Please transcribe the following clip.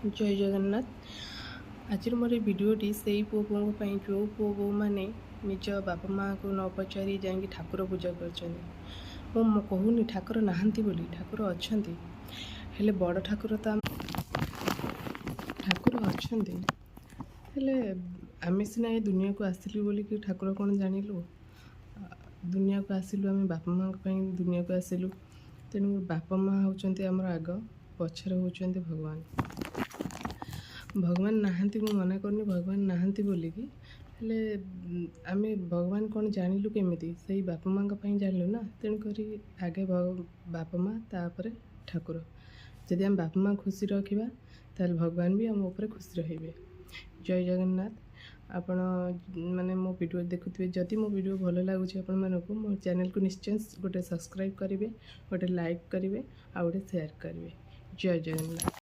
ଜୟ ଜଗନ୍ନାଥ। ଆଜିର ମୋର ଏ ଭିଡ଼ିଓଟି ସେଇ ପୁଅ ବୋହୂଙ୍କ ପାଇଁ, ଯେଉଁ ପୁଅ ବୋହୂମାନେ ନିଜ ବାପା ମାଆଙ୍କୁ ନ ପଚାରି ଯାଇକି ଠାକୁର ପୂଜା କରୁଛନ୍ତି। ମୁଁ କହୁନି ଠାକୁର ନାହାନ୍ତି ବୋଲି, ଠାକୁର ଅଛନ୍ତି। ହେଲେ ବଡ଼ ଠାକୁର ତ ଠାକୁର ଅଛନ୍ତି, ହେଲେ ଆମେ ସିନା ଏ ଦୁନିଆକୁ ଆସିଲୁ ବୋଲିକି ଠାକୁର କ'ଣ ଜାଣିଲୁ? ଦୁନିଆକୁ ଆସିଲୁ ଆମେ ବାପା ମାଆଙ୍କ ପାଇଁ ଦୁନିଆକୁ ଆସିଲୁ। ତେଣୁ ବାପା ମାଆ ହେଉଛନ୍ତି ଆମର ଆଗ, ପଛରେ ହେଉଛନ୍ତି ଭଗବାନ। ଭଗବାନ ନାହାନ୍ତି ମୁଁ ମନା କରୁନି ଭଗବାନ ନାହାନ୍ତି ବୋଲିକି, ହେଲେ ଆମେ ଭଗବାନ କ'ଣ ଜାଣିଲୁ କେମିତି? ସେଇ ବାପା ମାଆଙ୍କ ପାଇଁ ଜାଣିଲୁ ନା। ତେଣୁକରି ଆଗେ ବାପା ମାଆ, ତାପରେ ଠାକୁର। ଯଦି ଆମେ ବାପା ମାଆ ଖୁସି ରଖିବା, ତାହେଲେ ଭଗବାନ ବି ଆମ ଉପରେ ଖୁସି ରହିବେ। ଜୟ ଜଗନ୍ନାଥ। ଆପଣ ମାନେ ମୋ ଭିଡ଼ିଓ ଦେଖୁଥିବେ, ଯଦି ମୋ ଭିଡ଼ିଓ ଭଲ ଲାଗୁଛି ଆପଣମାନଙ୍କୁ, ମୋ ଚ୍ୟାନେଲକୁ ନିଶ୍ଚୟ ଗୋଟେ ସବସ୍କ୍ରାଇବ୍ କରିବେ, ଗୋଟେ ଲାଇକ୍ କରିବେ ଆଉ ଗୋଟେ ସେୟାର କରିବେ। ଜୟ ଜଗନ୍ନାଥ।